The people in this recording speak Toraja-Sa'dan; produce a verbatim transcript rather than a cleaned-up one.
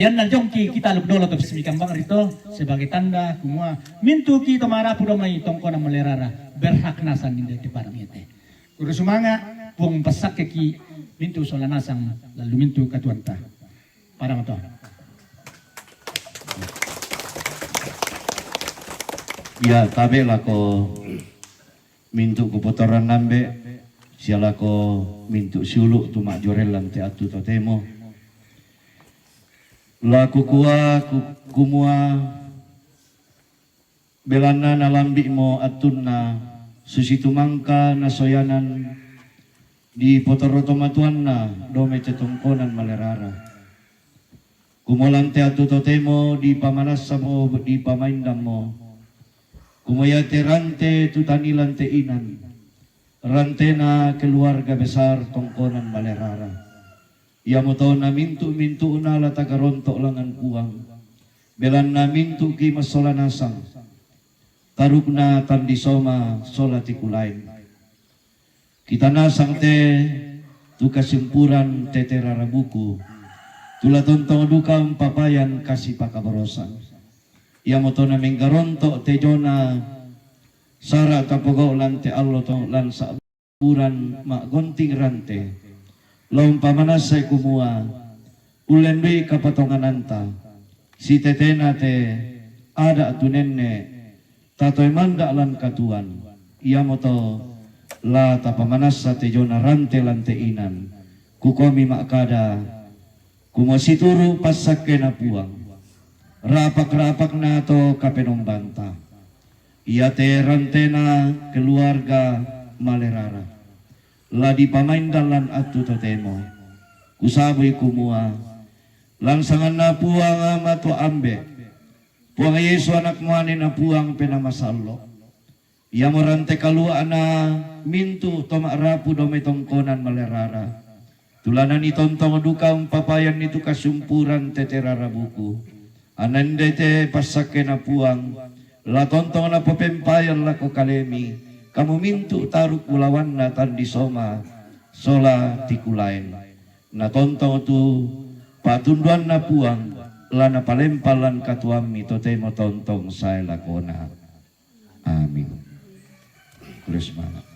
Iyan na jongki kita luk dolo to pismikan bang rito sebagai tanda kumua mintu ki to marapu do mai tongkonan malerara berhak nasan ninde di padang ite. Kuru sumanga puang pasakke ki mintu sola nasang lalu mintu katuanta. Padang to. Ya, tabe lako mintu kupotoran nambe, sia lako mintu siulu tu majorellan te atu totemo. Laku kua ku, kumua belanna nalambi mo atunna susi tumangka nasoyanan di potoroto matuanna dome cetongkonan malerara. Kumolan te atu totemo di pamanassa mo di pamaindam mo. Kumoya te rante tu tanilan te inan. Rantena keluarga besar tongkonan malerara. Iamoto na mintu-mintu'na la tagaronto' langan Puang, belanna mintu' ki massola nasang, tarukna tandisoma sola tikulain. Kita nasang te tu kasimpuran tete rarabuku, tu la tontong duka umpapayan kasipakaborosan. Iamoto na menggaronto' te jona sara' tapogau' lan te allo to lan sa' buran ma'gonting rante. La umpamanassai kumua, ullendui kapatongananta, sitetena te ada' tu nenne' tatoe manda' lan katuoan, iamoto la tapamanassa te jona rante lan te inan, kukuami ma'kada, kumua situru' passakkena Puang, rapak-rapakna to kapenombanta. Iate rantena keluarga malerara. La dipamaindan lan attu totemo. Kusabui kumua, lan sanganna Puang Ama to Ambe', Puang Yesu Anak muanena Puang Penaa Masallo'. Iamo rante kalua'na mintu' to ma'rapu dao mai tongkonan malerara. Tulanani tontong duka umpapayanni tu kasumpuran tete rarabuku. Anandai te passakkena Puang, la tontong napopempayan lako kalemi, kamu mintu' taruk ulawanna tandisoma sola tikulaen. Na tontong tu patunduanna Puang, la napalempa lan katuoammi totemo tontong sae lakona. Amin. Kule sumanga'.